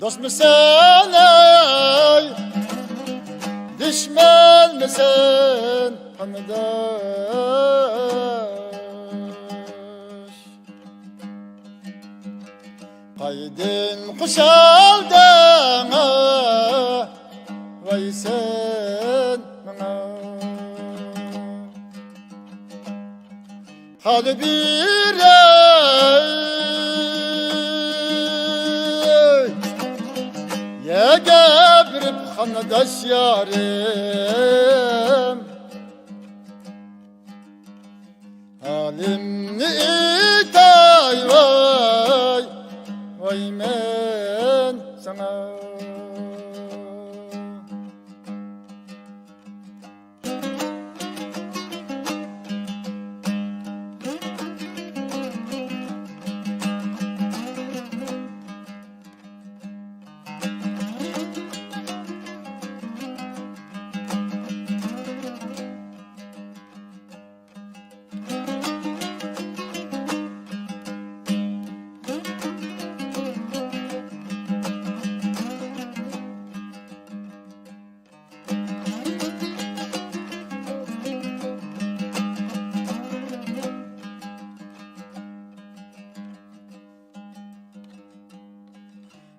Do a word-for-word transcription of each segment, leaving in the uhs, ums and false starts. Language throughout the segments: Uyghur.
دوستمۇسەن ئەي، دۈشمەنمىسەن قېرىنداش؟ قايدىن خۇشال دەڭە، ۋاي سەن ماڭا. قەلبىرەي، يەگە بېرىپ قانداش يارىم، ھالىمنى ئېيتاي ۋاي، ۋاي مەن ساڭا.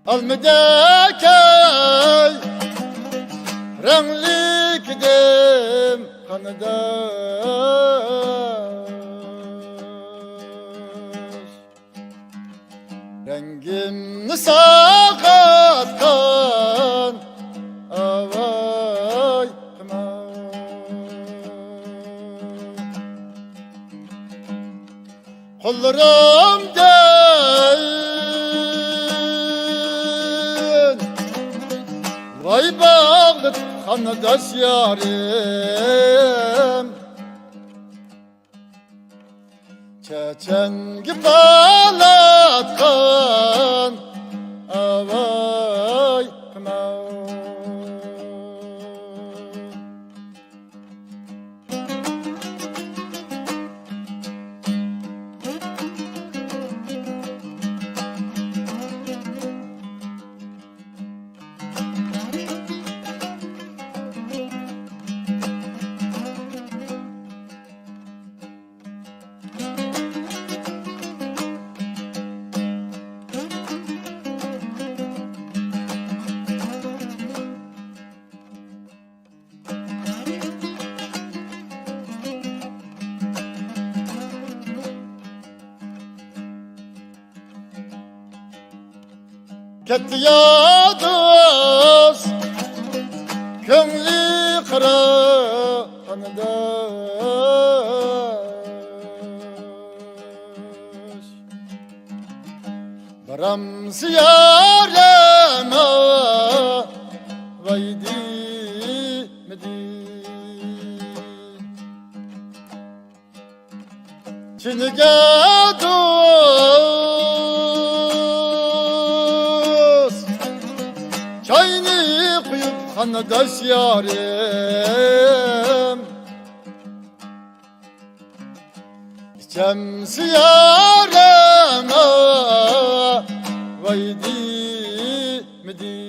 ئالمىدەك ئەي رەڭلىك دىم قېرىنداش، رەڭگىمنى ساقاتقان ئاۋاي قىمار. قوللىرىمدىن ۋاي باغلىتىپ قانداش يارىم، چېچەنگە بالاتقان ئاۋاي قىمار. كەتتى يا دوست، كۆڭلى قارا قېرىنداش. بارامسە يارىما ۋاي دېمىدى. چىنىگە دوست، چاينى قۇيۇپ قانداش يارىم، ئىچەمسە يارىما ۋاي دېمىدى.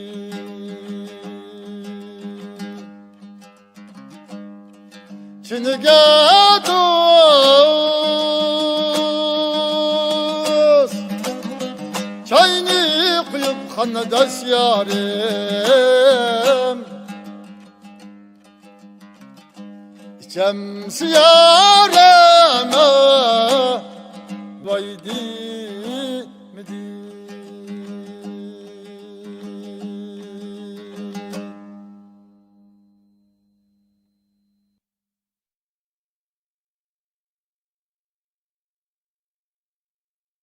چىنىگە دوست، چاينى قۇيۇپ قانداش يارىم، ئىچەمسە يارىما ۋاي دېمىدى.